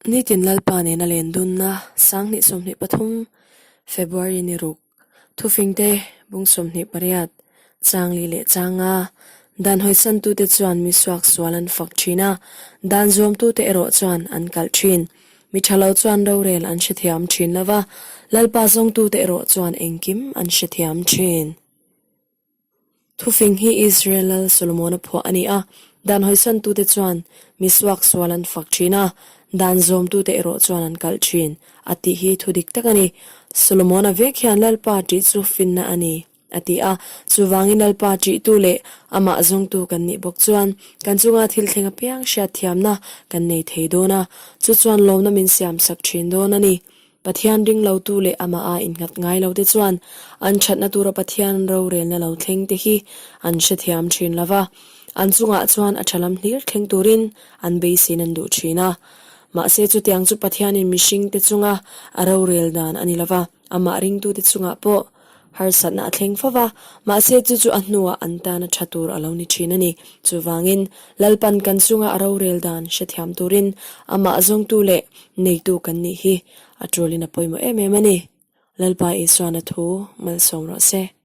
Nitin Lalpa nena len dunna 2023 February ni ruk Thufingte bung 28 chang li leh chang nga dan hawisantute chuan mi suak sual an fak thin a, dan zuamtute erawh chuan an kalh thin. Mi tha lo chuan rorel an hrethiam thin lova, Lalpa zawngtute erawh chuan engkim an hrethiam thin. Thufing hi Israel lal Solomona phuah a ni a, dan hawisantute chuan mi suak sual an fak thin a, dan zawmtute erawh chuan an kalh thin, a tih hi thu dik tak a ni. Solomona vek hian Lalpa tih chu finna a ni, a ti a, chuvangin Lalpa tihtu leh amah zawngtu kan nih bawk chuan kan chunga thil thleng apiang hriatthiamna kan nei thei dawn a, chu chuan lawmna min siamsak thin dawn a ni. Pathian ring lotu leh amah a innghat ngai lote chuan an thatna tura Pathian rorelna lo thleng te hi an hrethiam thin lo va, an chungah chuan a tha lam hlir thleng turin an beisein an duh thin a. Mahse chutiang chu Pathianin mihringte chunga a rorel dan a ni lo va, amah ringtute chungah pawh Harsatna a thleng fo va, mahse chu chu a hnuah an tan a tha tur a lo ni thin a ni. Chuvangin, Lalpan kan chunga a rorel dan hrethiam turin amah zawngtu leh neitu kan nih hi a tulin a pawimawh em em a ni. Lalpa Isuan a thu malsawm rawh se.